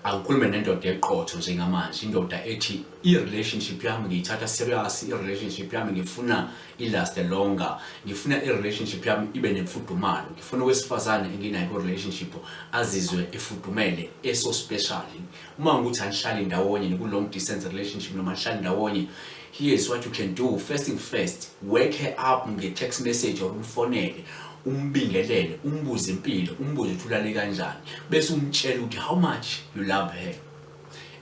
Angikhulume nendoda eqotho njengamanje, indoda ethi i-relationship yami ngiyithatha serious, i-relationship yami ngifuna i-last longer, ngifuna i-relationship yami ibe nemfudumalo, ngifuna owesifazane enginaye ku-relationship azizwe efudumele, eso special. Uma ngukuthi anihlali ndawonye, niku-long distance relationship noma nihlali ndawonye, here's what you can do. First thing first, wake her up nge-text message or umfonele, umbingelele, umbuze impilo, umbuze ukuthi ulale kanjani, bese umtshela ukuthi how much you love her.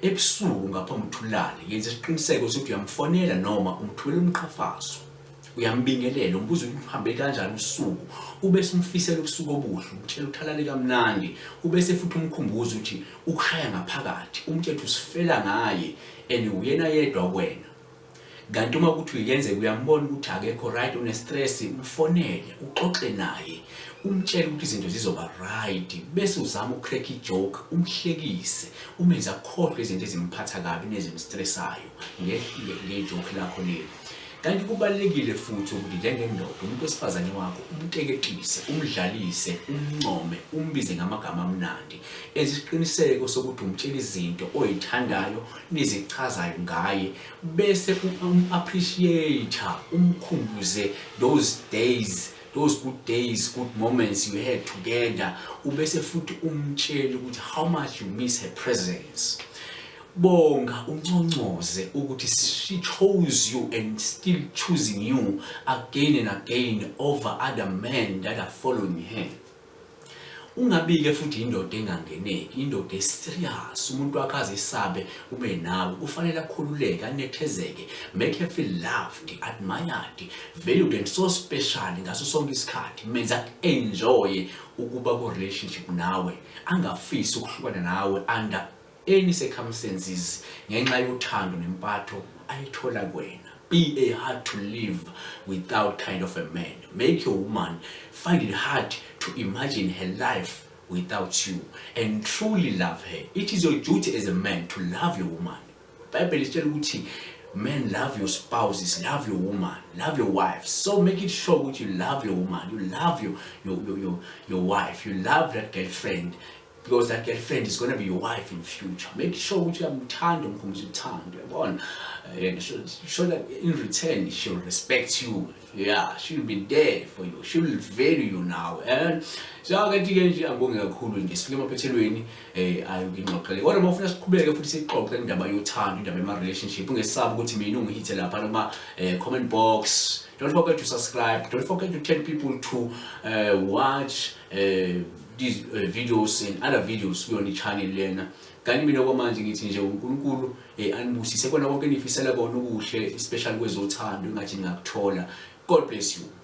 Ebusuku ngaphambi ukuthi ulale, yenza isiqiniseko sokuthi uyamfonela noma umthumela umqhafazo, uyambingelela, umbuze ukuthi uhambe kanjani usuku, ubese umfisela ubusuku obuhle, umtshela ukuthi alale kamnandi, ubese futhi umkhumbuza ukuthi ukushaya ngaphakathi, umtshela ukuthi usifela ngaye and uyena yedwa kuwena. Kanti uma kuthi uyenzeka uyambona ukuthi akekho right, une-stress, umfonele, uxoxe naye, umtshele ukuthi izinto zizoba right, bese uzama uku-crack i-joke, umhlekise, umenze akhohlwe izinto ezimphatha kabi nezimstressayo nge-joke lakho leli. Kanti kubalulekile futhi ukuthi njengendoda umuntu wesifazane wakho umteketise, umdlalise, umncome, umbize ngamagama amnandi, enze isiqiniseko sokuthi umtshela izinto oyithandayo nezichazayo ngaye, bese um-appreciate, umkhumbuze those days, those good days, good moments you had together, ubese futhi umtshele ukuthi how much you miss her presence. Bonga, unconcoze ukuthi she chose you and still choosing you again and again over other men that are following her. Ungabike futhi indoda engangeneki, indoda e-serious. Umuntu wakhe azisabe ube nawe, kufanele akhululeke, anethezeke. Make her feel loved, admired, valued and so special ngaso sonke isikhathi. Menza enjoy ukuba ku-relationship nawe, angafisi ukuhlukana nawe under any circumstances ngenxa yothando nempatho ayithola kuwena. Be a hard to live without kind of a man. Make your woman find it hard to imagine her life without you and truly love her. It is your duty as a man to love your woman. Bible isitshela ukuthi men, love your spouses, love your woman, love your wife. So make it sure ukuthi you love your woman, you love your wife, you love that girlfriend, because that girlfriend is going to be your wife in future. Make sure ukuthi uyamthanda, umkhombisa uthando, uyabona, and show that in return she'll respect you. Yeah, she'll be there for you, she'll value you now. And so kanti-ke nje angibonge kakhulu nje, sifike emaphethelweni ayo ngingxoxele, kodwa uma ufuna siqhubeke futhi sixoxe indaba yothando, indaba yama-relationship, ungesabi ukuthi mina ungihithe lapha noma comment box. Don't forget to subscribe. Don't forget to tell people to watch these videos and other videos kuyona i-channel lena. Kanti mina okwamanje ngithi nje uNkulunkulu anibusise kona konke enifisela kona okuhle, especially kwezothando, engathi ningakuthola. God bless you.